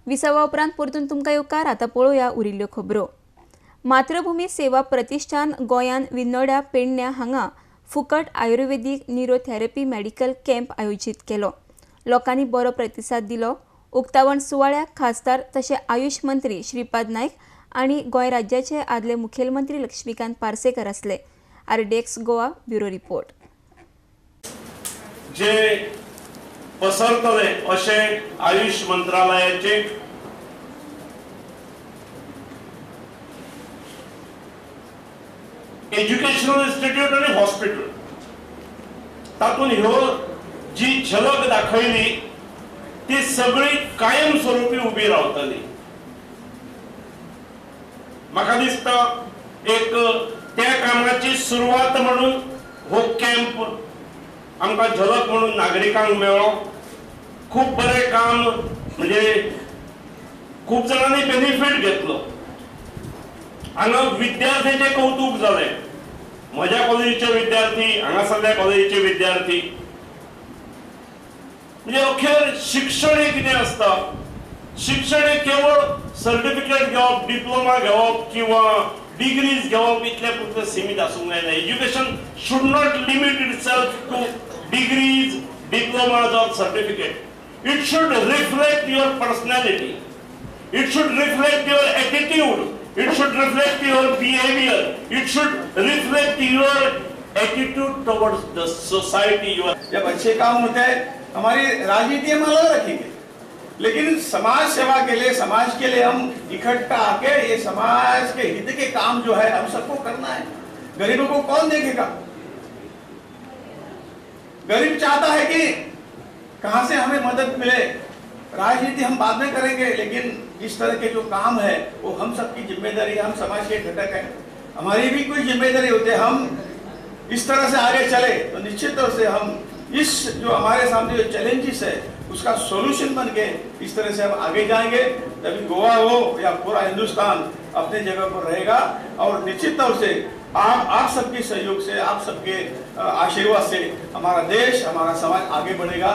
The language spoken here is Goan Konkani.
विसवा उपरांत परतून तुमकां येवकार. आतां पळोवया उरिल्ल्यो खबरो. मातृभूमी सेवा प्रतिष्ठान गोंयान विन्नोड्या पेडण्या हांगा फुकट आयुर्वेदीक न्युरोथेरपी मेडिकल कॅम्प आयोजीत केलो. लोकांनी बरो प्रतिसाद दिलो. उक्तावण सुवाळ्याक खासदार तशें आयुष मंत्री श्रीपाद नायक आनी गोंय राज्याचे आदले मुखेलमंत्री लक्ष्मीकांत पार्सेकर आसले. RDX Goa bureau report. जे पसरतले अशें आयुष मंत्रालयाचे एज्युकेशनल इन्स्टिट्यूट आनी हॉस्पिटल तातूंत ह्यो जी झलक दाखयली ती सगळी कायमस्वरूपी उबी रावतली. म्हाका दिसता एक त्या कामाची सुरवात म्हणून हो कॅम्प आमकां झलक म्हणून नागरिकांक मेळ्ळो. खूब बरें काम, म्हणजे खूब जाणांनी बेनिफीट घेतलो. हांगा विद्यार्थ्यांचें कौतूक जालें. म्हज्या कॉलेजीचे विद्यार्थी, हांगासरल्या कॉलेजीचे विद्यार्थी, म्हणजे अखेर शिक्षण हें कितें आसता, शिक्षण हें केवळ सर्टिफिकेट घेवप, डिप्लोमा घेवप किंवा डिग्रीज घेवप इतले पुरतें सीमित आसूंक जायना. Education should not limit itself to degrees, diplomas or certificate. It should reflect your personality, it should reflect your attitude, it should reflect your behaviour, it should reflect your attitude towards the society. Your जब अच्छे काम होते हैं हमारी राजनीति हम अलग रखेंगे, लेकिन समाज सेवा के लिए, समाज के लिए हम इकट्ठा आके ये समाज के हित के काम जो है हम सबको करना है. गरीबों को कौन देखेगा? गरीब चाहता है कि कहां से हमें मदद मिले. राजनीति हम बाद में करेंगे, लेकिन इस तरह के जो काम है वो हम सबकी जिम्मेदारी है. हम समाज के घटक हैं, हमारी भी कोई जिम्मेदारी होती है. हम इस तरह से आगे चले तो निश्चित तौर से हम इस जो हमारे सामने जो चैलेंजेस है उसका सॉल्यूशन बन के इस तरह से हम आगे जाएंगे. तभी गोवा हो या पूरा हिंदुस्तान अपने जगह पर रहेगा. और निश्चित तौर से आप सबके सहयोग से, आप सबके आशीर्वाद से हमारा देश, हमारा समाज आगे बढ़ेगा.